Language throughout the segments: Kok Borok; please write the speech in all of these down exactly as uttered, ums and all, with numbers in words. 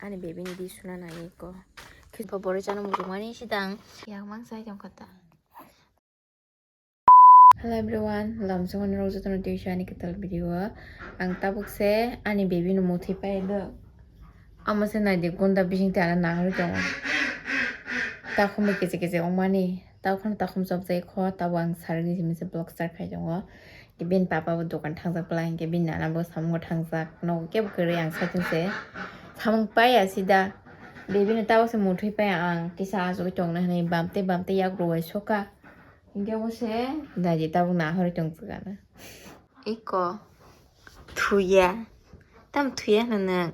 Ani baby ni di suna nai ko. Khipa bore chana mujung mani sidang. Yang mang sai jong kata. Hello everyone, lamsong ani rok jotono twi ani kwtal video. Ang tabuk se ani baby no muthwi pai do. Amo se nai di gunda bising te ana nahar tongo. Takhum kese kese ongmani. Takhum takhum chopjai kho, tabo ang sarigni simi se vlog start khai tongo. Bini papa bo dokan thangjak bwla hinkhe bini nana bo samungo thangjak. Nogo kebo kwrwi ang sakhe se samung paiya sida. Baby no tabuk se muthwi paiya ang kisa achugwi tongna hinwi bamte bamte yak rwui soka. Hinkhe bo se daidi tabuk nahorwi tongjakgana. Iko thuya. Tam thuya hwno nwng?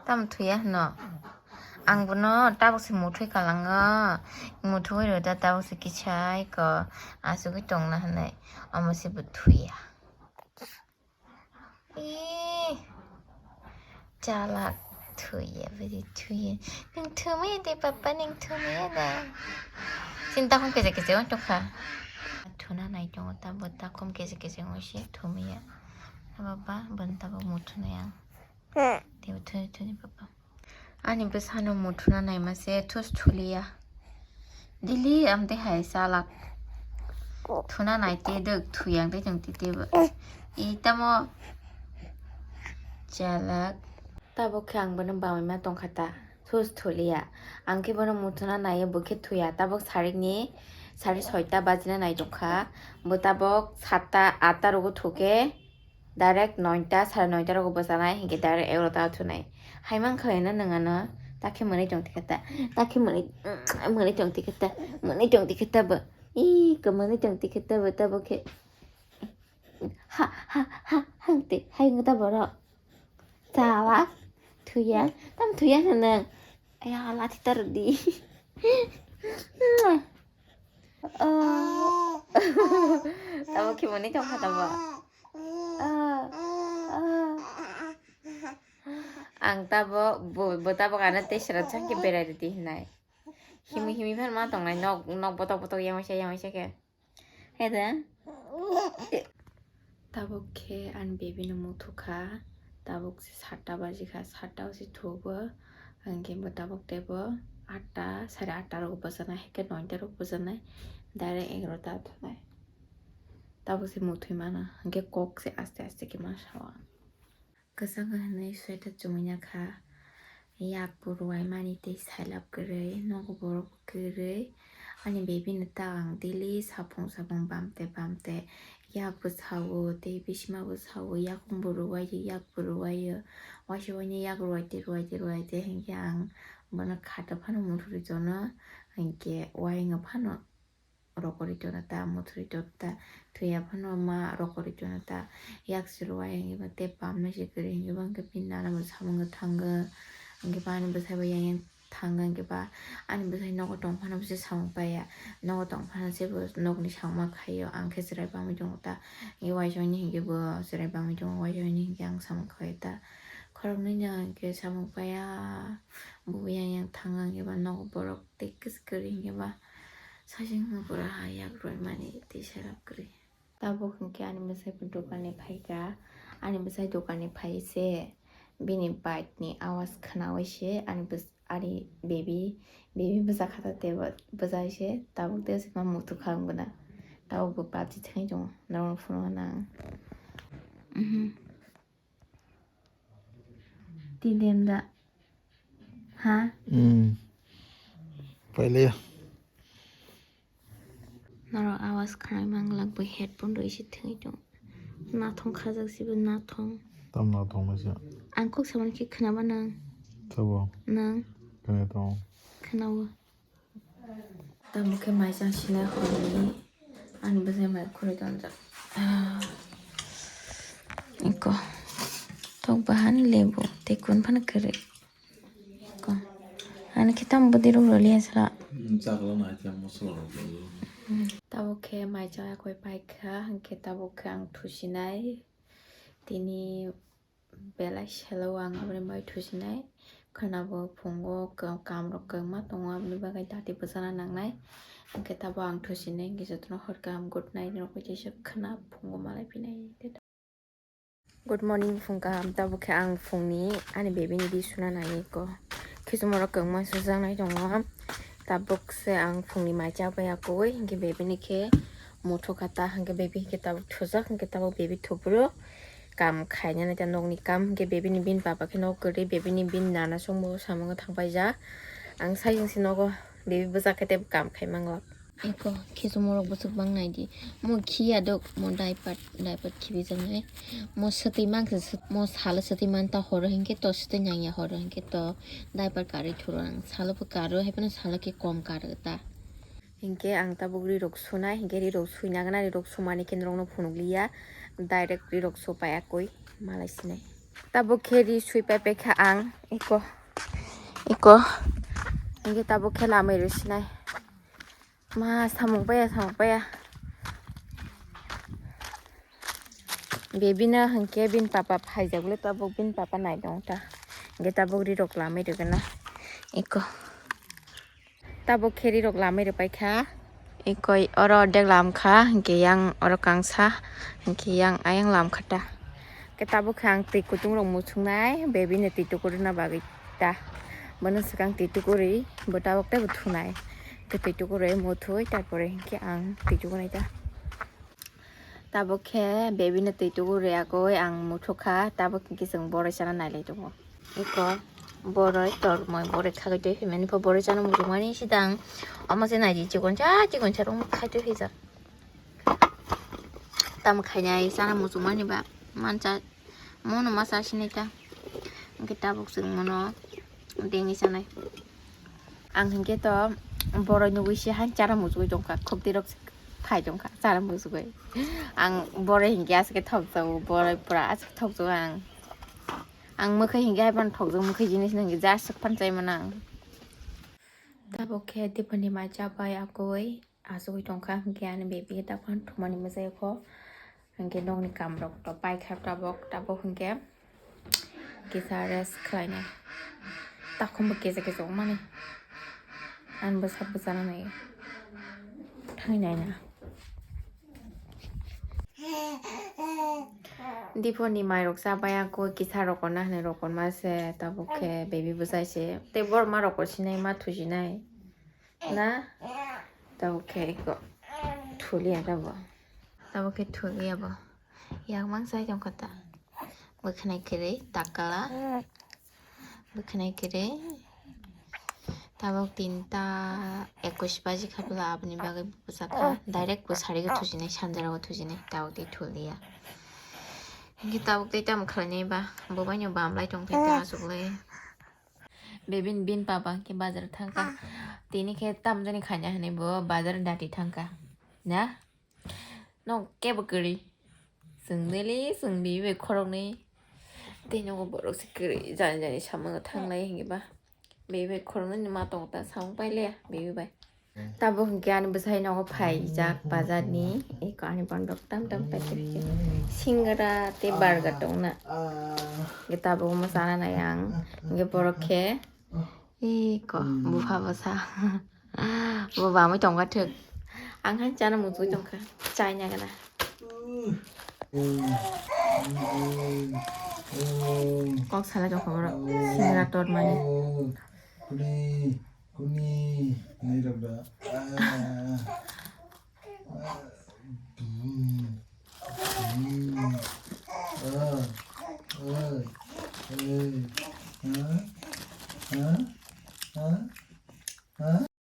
Tam thuya hwno? Ang bono tabuk se muthwi kalango. Muthwi rw da tabuk se kisa iko achugwi tongna hinwi. Omo se bo thuya. Ih, chalak thuya, bidi thuya. Nwng thumaya de, papa, nwng thumaya da? Chini takhum kese kese wng tongkha. Thuna nai tongo, tabo takhum kese kese wng se thumaya. Baba, bini tabuk muthunai ang. Tebo thuni thuni, papa. Ani bwsano muthuna naima se thus thuliya. Daily amtwi hai chalak. Thuna nai te dwk thuyang tei chwng twi tebo. I tamo chalak. Tabuk khe ang bono bamwi ma tongkha ta. Thus thuliya. Ang khe bono muthuna naiyo bo khe thuya. Tabuk sarikni sari soita bajina nai tongkha. Bo tabuk satta atta rogo thuke. Direct noita, sare noita rogo bwchanai, hinkhe direct egarota o thunai. Hai mankha eno nwng ano, takhe mwnwi tong tikhe ta, takhe mwnwi, mwnwi tong tikhe ta, mwnwi tong tikhe ta bo. Ih, ko mwnwi tong tikhe ta bo, ta bo khe. Ha, ha, ha, ha, te, hai wngkha ta borok. Chala, thuya, tam thuya hwnwi. Aya, lathi ta rwdi. Oh. Tamo khe mwnwi tongkha tamo. Ah, ah. Ang tabo, bo, bo tabok ano tei sra chang khe berai rwdi hinai. Himwi himwi phano ma tongnai nok, nok botok botok yamaisa yamaisa khe. Hede. Tabuk khe ani baby no muthukha. Tabuk se satta bajikha, satta o se thugo. Hinkhe bo tabuk teibo atta, sare atta rogo bwchanai, hinkhe noita rogo bwchanai, direct egarota thunai. Tabuk se muthwi mano, hinkhe kok se aste aste khe ma sao ang. Kwchang hinwi sweater chumui nakha, yak bo rwai mani tei sailap kwrwi, nogo borok bo kwrwi. Ani baby no ta ang daily sapung sapung bamte bamte yak bo sao tei bisima bo sao, yakung bo rwai yak bo rwai. Waisa waini yak rwai tei rwai tei rwai tei hinkhe ang bono khata phano muthuri tono, hinkhe uaingo phano rokori tono ta, muthuri tono ta, thuya phano ma rokori tono ta, yak se rwai hinkhe ba tei pamnai se kwrwi hinkhe ba hinkhe bini nana bo samung thango, hinkhe ba ani bwsai bo yang yang thango, hinkhe ba ani bwsai nogo tong phano bo se samung paiya, nogo tong phano se bo nogni samung ma khaio, ang khe chwrai bamwi tongo ta, hinkhe waisa waini hinkhe bo chwrai bamwi tongo, waisa waini hinkhe ang samung khaio ta, khoroknwi no hinkhe samung paiya, bo yang yang thango, hinkhe ba nogo borok tei kwchwk kwrwi hinkhe ba. Saichung no pura ha yak rwimani tei serap kwrwi. Tabuk hinkhe ani bwsai bo dokan ni phaikha, ani bwsai dokan ni phai se bini bike ni awas khwnaui se ani bwsa, ani baby, baby bwsa kha ta teibo bwsai se tabuk tei se ma muthukha wng gwnang. Tabuk bo PUBG thwngwi tongo norok no phunukna ang. Twi dem da. Ha? Hmm. Pailiya. Norok awas khnai manglak bai headphone rwi se thwngwi tongo. Nathong khajak se bo nathong. Tam nathong bai se. Ang kok samani khe khnaba nang? Sabo. Nang? Khna tongo. Khnawo. Tamo khe maichang sinai horni ani bwsai mai khurui tonjak. Eko tok bahan lebu tei kun phano kwrwi. Eko ani khe tamo bwdwi rok rwliya sala. Chakla nai khe mosola rok rwliya. Tamo khe maichang yakui paikha, hinkhe tamo khe ang thusinai. Tini belai selo ang aboni bai thusinai. Khwnabo phungo ka-, kamrok kwbangma tongo, aboni bagwi dati bwchana nangnai. Hinkhe tabo ang thusinai, hinkhe jotono hor kaham, good night, norok bai kisa khwna phungo malai phinai. Good morning, phung kaham. Tabo khe ang phungni ani baby ni di suna nai ko. Khichumorok kwbangma sujaknai tongo. Tabuk se ang phungni mai chabai yakui, hinkhe baby ni khe muthukha ta, hinkhe baby hinkhe tabuk thujak, hinkhe tabuk baby thuburo kam khainani ta nokni kam, hinkhe baby ni bini papa khe nok kwrwi, baby ni bini nana songbo samungo thangpaijak. Ang sai wngse nogo baby bwsa khe tei kam khaimango. Eko, khichumorok bwswk bang naidi. Mo khiya dok, mo diaper, diaper khibijaknai. Mo swtwi mankhe, mo salo swtwi manta horo hinkhe to swtwi nangya horo hinkhe to diaper karwi thuro ang. Salo bo karo, haiphano salo khe kom karo ta. Hinkhe ang tabuk rirok sunai, hinkhe rirok suina gana, rirok sumani khe norokno phunukliya. Direct rirok supai akoi malai sinai. Tabuk khe ri sui pai paikha ang, eko, eko. Hinkhe tabuk khe lamai rw sinai. Ma samung paya, samung paya. Baby no hinkhe bini papa phaijak le tabuk bini papa nai tong ta. Hinkhe tabuk rirok lamai rwgwna. Eko. Tabuk khe rirok lamai rwpai kha. Eko oro ordek lam kha, hinkhe yang oro kangsa, hinkhe yang ayang lam kha ta. Khe tabuk khe ang twi kutung rok muchungnai, baby ni twi tukurina bagwi ta. Bono swkang twi tukuri, bo tabuk teibo thunai. Khe twi tukuri muthui, tarpore hinkhe ang twi tukunai ta. Tabuk khe baby ni twi tukuri agwi ang muthukha, tabuk hinkhe chwng boroi chana nailai tongo. Eko boroi tormoi boroi khagwi twi himani pho boroi chana muchungmani sidang. Omo se naidi chikonsa, chikonsa rok khai twi hijak. Tamo khainai chana muchungmani ba mancha. Mono ma cha sinai ta. Hinkhe tabuk chwng mono dengwi chanai. Ang hinkhe to boroi nugwi se han chara muchugwi tongkha, khokti rok phai tongkha chara muchugwi. Ang boroi hinkhe aswk thokjago, boroi pura aswk thokjago ang. Ang mwkhai hinkhe haiphano thokjago, mwkhai jinis no hinkhe jaswk phan chai mano ang. Tabuk khe Dipani mai chabai akoi. Asugwi tongkha, hinkhe ani baby khe tabuk thumani mwchai kho. Hinkhe nokni kamrok to paikha tabuk, tabuk hinkhe kisa rest khlainai. Takhumbo kisa kisa wngmani. Ani bwsa bwsano nai thangwi naina. Diphoni mairok chabai ang kisa rokorna hinwi rokorma se, tabuk khe baby bwsai se. Tei borok ma rokor sinai, ma thusinai. Na? Tabuk khe eko thulia tabuk. Tabuk khe thulia bo. Yak mang sai tongkha ta. Bwkhanai kwrwi takala. Bwkhanai kwrwi. Tabuk tinta ekwis baji kha bwla aboni bagwi bwsakha. Direct bo sari o thusinai, sanjara o thusinai. Tabuk tei thulia. Hinkhe tabuk tei tamo khlainai ba? Bo baino bam lai tongthai ta achuklai. Bebini bini papa khe bazar thangkha. Tini khe tamjani khaina hinwi bo bazar dati thangkha. Na? Nok kebo kwrwi. Chwng daily chwng bibi bai khoroknwi. Tei nogo borok se kwrwi jani jani samungo thanglai hinwi ba. Bibi bai khoroknwi ma tongo ta samung pailiya bibi bai. Tabuk hinkhe ani bwsai nogo phaijak bazar ni, eko ani bondok tam tam paijak khe. Singara tei burger tongna. Hinkhe tabuk omo chana nai ang. Hinkhe borok khe eko bupha bwsa. Bo bamwi tongkha thwk. Ang han chana muchungwi tongkha. Chaina gana. Kok salai tongkha borok. Singara totmani. Kuni, kuni, nairok da. Ah. Ah. Bum. Bum. Ah. Ah. Eh. Ah. Ah. Ah. Ah.